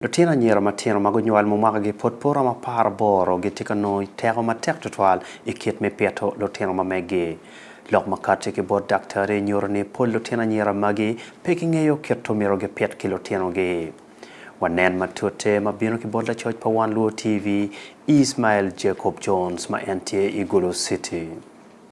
Lutino anyira matino ma gunywal ma mwakagi pwod pe oromo aparaboro gitye ka nongo teko matek tutwal i kit me pito lutino ma meggi. Lok ma kati ki bot daktari nyuto ni pol lutino anyira magi pe gingeyo kit omyero gipit ki lutinogi. Wanen matute ma bino ki bot lacoc pa Wan Luo TV, Ismael Jacob Jones ma en tye i Gulu City.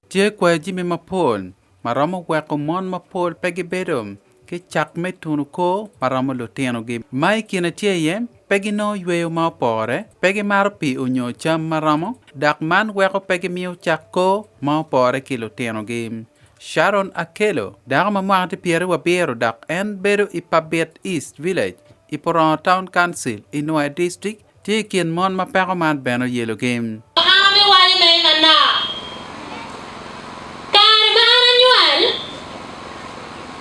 Tye kwayo jami mapol ma romo weko mon mapol pe gibedo ki cak me tunu kor ma romo lutinogi ma i kine tye iye pe ginongo yweyo ma opore, pe gimaro pii onyo cam ma romo, dok man weko pe gimiyo cak kor ma opore ki lutinogi. Sharon Akello, dako ma mwaka tye pyerabiro dok en bedo i Pabit East Village i Purongo Town Council i Nwoya District, Tye i kin mon ma peko man bene oyelogi. An abiwaco mere manok. Kare ma an anywal,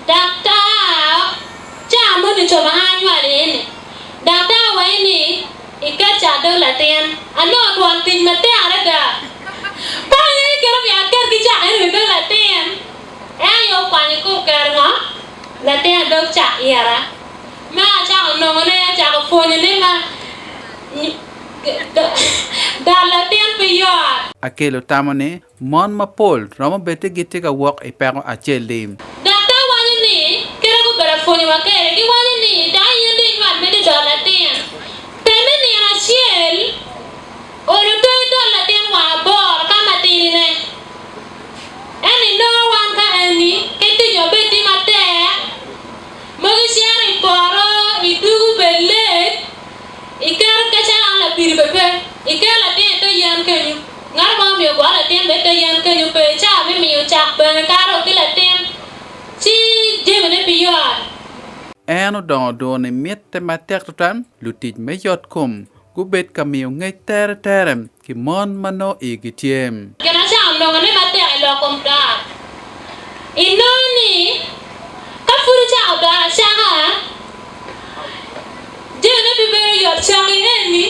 daktar ca moni ocobo ma an anywal iye-ni, daktar owaco ni iket cat dog latin. Anongo twon tic matek adada. Pe angeyo kit ma myero aket ki cak eni i dog latin. En aye okwanyo ki oketo ngo? Latin i dog cak ira. Ma acako nongone, acako pwonyone ma dot latin pe yot. Akelo tamo ni mon mapol romo bed ni gitye ka wok i peko acel-li. Daktar waco ni, Kite gubedo pwonyowa kwede, giwaco ni, 'Dok in dong inywal miti dot latin. Temme nino acel, olo to idot latin wang aboro ka matidine. Ento inongo wan ka eni, ki ticwa bed tye matek. Mogo icito i poto, idwogo bed late, iketo kec an lapidi bene pe, iketo latin i te yen kenyo, ngat mo omiyo gwoko latin bene i te yen kenyo pe, cawa me miyo cak bene kato ki latin ci jamine pe yot. En odongo duro ni mitte matek tutwal lutic me yotkom gubed ka miyo ngec teretere ki mon ma nongo igi tye. Gin acako nongone matek i lok kom dot. Inongo ni ka pud icako dot acaka, jamine bibedo yot cok-ki eni,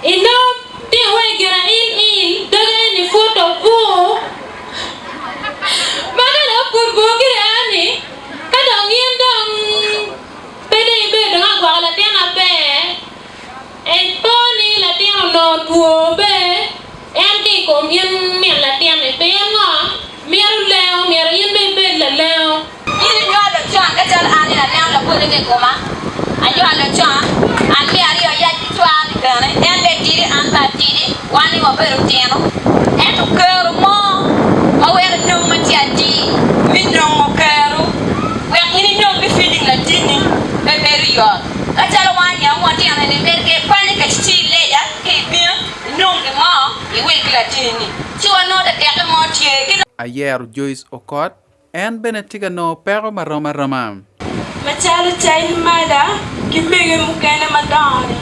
inongo tye wa i gin ail il, doge eni pud obur. Ma ka dong oput bur gire eni, ka dong in dong pe dong ibedo dong agwoko latin maber, Ento ni latin onongo two be en ki i kom in min latin-ni, pien ngo? Mito lengo, myero in bene ibed lalengo. In inywalo con ka calo an ni alengo labole ki i koma, anywalo con, an me aryo ayac ki cwara-ni bene, en bene tidi an bene atidi, wan ni wabedo tino, ento kero mo ma weko inong ma tye atir me nongo kero wek in inong me feeding latinni pe bedo yot. Ka calo wan yam watino ni myero ki ikwanyi ka ci ileja ki ibino inong gin mo iwil ki latinni ci wanongo tetekke mo tye ki. Ayero Joyce Okot, en bene tye ka nongo peko marom aroma. Macalo child mother ki mege mukene madongo-ni,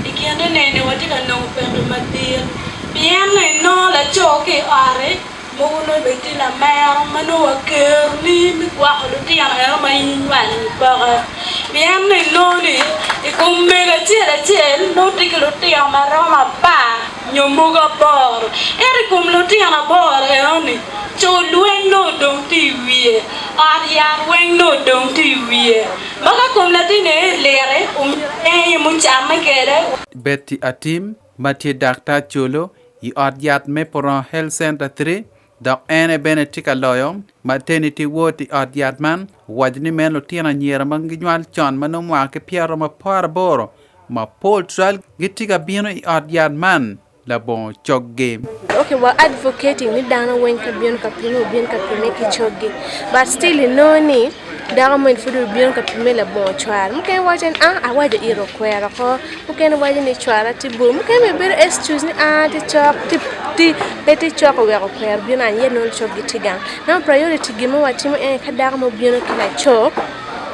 i kine nene watye ka nongo peko madit pien inongo laco ki i ot-ti Mogo nongo bene tye lamero ma nongo wakeroni me gwoko lutino eno ma in inywalo-ni peke. Pien inongo ni i kom mego acel acel nongo tye ki lutino ma romo apar nyo mogo aboro. Ento i kom lutino aboro eno-ni, cul weng nongo odong tye i wiye, ot yat weng nongo odong tye i wiye. Ma ka kom latin eni liti, omyero en aye mucamme kwede. Betty Atim ma tye daktar colo i ot yat me Purongo Health Centre Three dok en aye bene tye ka loyo maternity ward i ot yat man owaco ni meno lutino anyira ma ginywal con ma nongo mwaka ki pyeraryo 80 mapol tutwal gitye ka bino i ot yat man labongo coggi. Okay, we're advocating ni dano weng ka bino ka pime obin ka pime ki coggi but still inongo ni dako moni pud obino ka pime labongo cware mukene waco ni ah awaco ite okwero oko mukene waco ni cwara tye bor mukene bene bedo excuse ni ah tye cok pe tye cok oweko okwero bino and yet nongo coggi tye gang nongo priority gin ma watimo en aye ka dako mo obino ki laco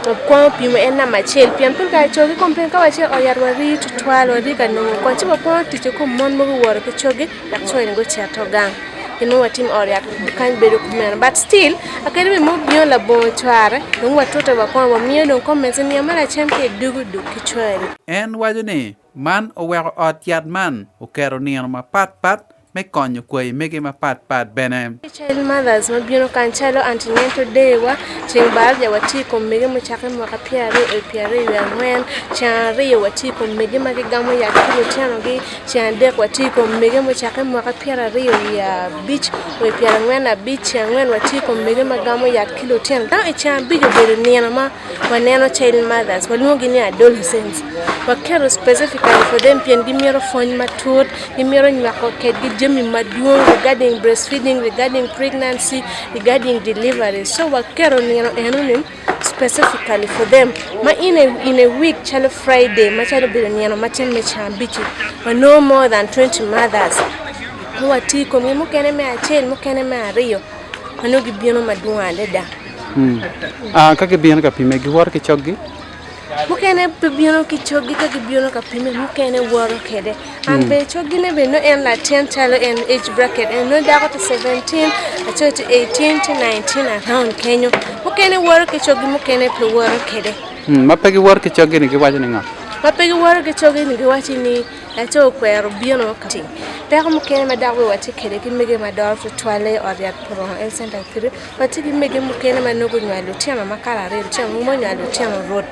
wakwongo pimo en namba acel pien pol kare co gi complain ka wacito i ot yat warii tutwal warii ka nongo kony ci wakwongo tic i kom mon mogo guwoto ki coggi wek co-ni gucito gang gin ma watimo i ot yat kany bedo kumeno but still akadi bed ma obino labongo cware dong watute wakwongo wamiyo dong comments ni ma lacen ka idwogo dog ki cwari. En waco ni man oweko ot yat man oketo nino mapatpat. me konyo kwayi mege mapat pat bene. Child mothers ma bino kany calo antenatal day wa, ceng baraja watye i kom mege mucakke mwaka pyeraryo i pyeraryo wiye angwen, ceng aryo watye i kom mege ma gigamo yat ki lutinogi, ceng adek watye i kom mege mucakke mwaka pyeraryo wiye abic wa i pyerangwen abic, ceng angwen watye i kom mege ma gamo yat ki lutino. Dok i ceng abic obedo nino ma Waneno child mothers, walwongogi ni adolescents, waketo specifically for them pien gimito pwony matut, gimito nywako kedgi jami madwong regarding breastfeeding, regarding pregnancy, regarding delivery so waketo nino enoni specifically for them ma in a week calo Friday macalo obedo nino matin me ceng abic-ci wanongo more than 20 mothers ma watye i komgi mukene me acel mukene me aryo ma nongo gibino madwong adada. Ka gibino ka pime giwoto ki coggi? Mukene pe bino ki coggi ka gibino ka pime mukene woto kwede and bene coggine bene nongo en latin calo en age bracket en nongo dako tye 17 laco tye 18 tye 19 around kenyo mukene woto ki coggi mukene pe woto kwede. Ma pe giwoto ki coggi-ni giwaco ni ngo? Ma pe giwoto ki coggi-ni giwaco ni laco okwero bino ka tic. Peko mukene ma dok bene watye kwede ki mege ma doro tutwalle i ot yat Purongo Health Center 3 Watye ki mege mukene ma nongo gunywalo lutino makato aryo, lutino mogo ma onywalo lutino rwot.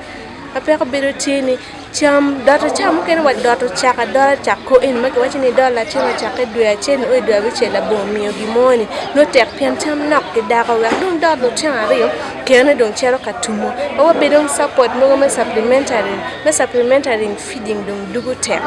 Ma peko bedo tye ni cam doto ca mukene wa doto cak adola cak kor eni ma kiwaco ni idol latin ocakke dwe acel nio i dwe abicel labongo miyo gin mo ni nongo tek pien cam nok ki dako wek dong dot lutino aryo kene dong cito ka tumo ma wabedo dong support mogo me supplementary me supplementary feeding dong dugo tek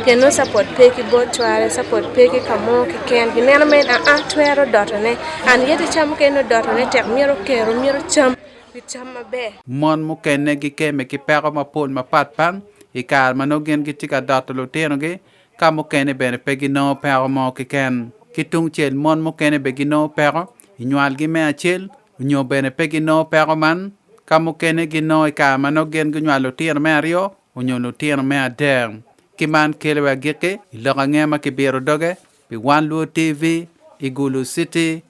pien nongo support pe ki bot cware support pe ki ka mo keken gineno mere ni aa twero dotone. An yeti cam mukene nongo dotone tek myero kero myero cam pi cam maber. Mon mukene gikemme ki peko mapol mapatpat i kare ma nongo gin gitye ka doto lutinogi, ka mukene bene pe ginongo peko mo keken. Ki tungcel, mon mukene bene ginongo peko i nywalgi me acel nyo bene pe ginongo peko man, ka mukene ginongo i kare ma nongo gin gunywalo lutino me aryo nyo lutino me adek. Ki man kelo wa agikki i lok ange ma kibito doge pi Wan Luo TV i Gulu City.